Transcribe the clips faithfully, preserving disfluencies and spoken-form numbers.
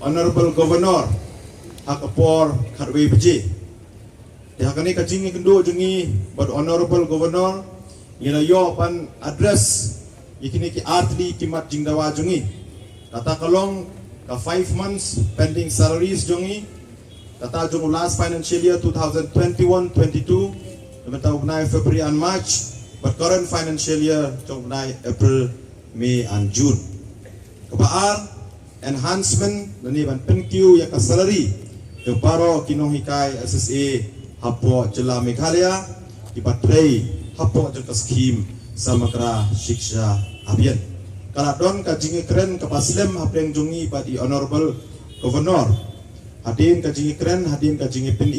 Honorable Governor ha ka por khatwei baje. Te ha kane ka jingïakynduh jong ngi bad Honorable Governor, ngi la ïoh ban address ïa kine ki artylli ki mat jingdawa jong ngi. Kata ka long ka five months pending salaries jong ngi, kata jong u last financial year two thousand twenty-one twenty-two, na mynta u bnai February and March, bad current financial year jong u bnai April, May and June. Kaba ar, enhancement lane ban pynkiew ïa ka salary jong baroh ki nonghikai S S A hapoh jylla Meghalaya kiba trei hapoh jong ka skim Samagra Shiksha Abhiyan. Ka la don ka jingïakren kaba slem hapdeng jong ngi bad i Honorable Governor. Hadien ka jingïakren, hadien ka jingïapyni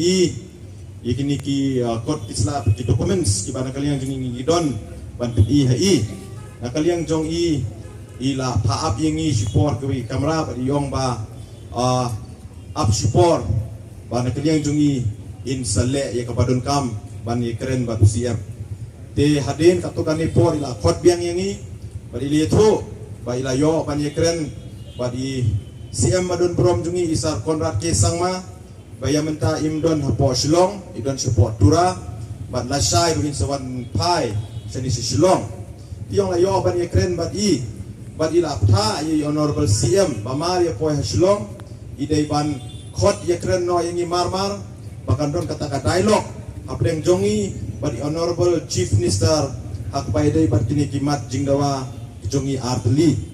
ïa kine ki, uh, kot ki sla ki documents kiba na ka liang jong ngi ngi don ban pyni ha i. Na ka liang jong i, i la phah ap ïa ngi shipor kawei ka kamra bad i ong ba, uh, ap shipor ba na ka liang jong i in sa leh ïa kaba donkam ban ïakren bad u C M. Te hadien katto katne por i la khot biang ïa ngi bad i la ïathuh ba i la ïoh ban ïakren bad i C M ba don burom jong ngi, i Sir Conrad K Sangma, ba ïa mynta im don hapoh Shillong, i don shapoh Tura, bad lashai ruh in sa wan phai shane sha Shillong. Te i ong la ïoh ban ïakren bad i, bad i la phah ïa i Honorable C M ba mar ïa poi ha Shillong, i dei ban khot ïakren noh ïa ngi mar mar, ba kan don kata ka dialogue hapdeng jong ngi bad i Honorable Chief Minister ha kaba ïadei bad kine ki mat jingdawa jong ngi artylli.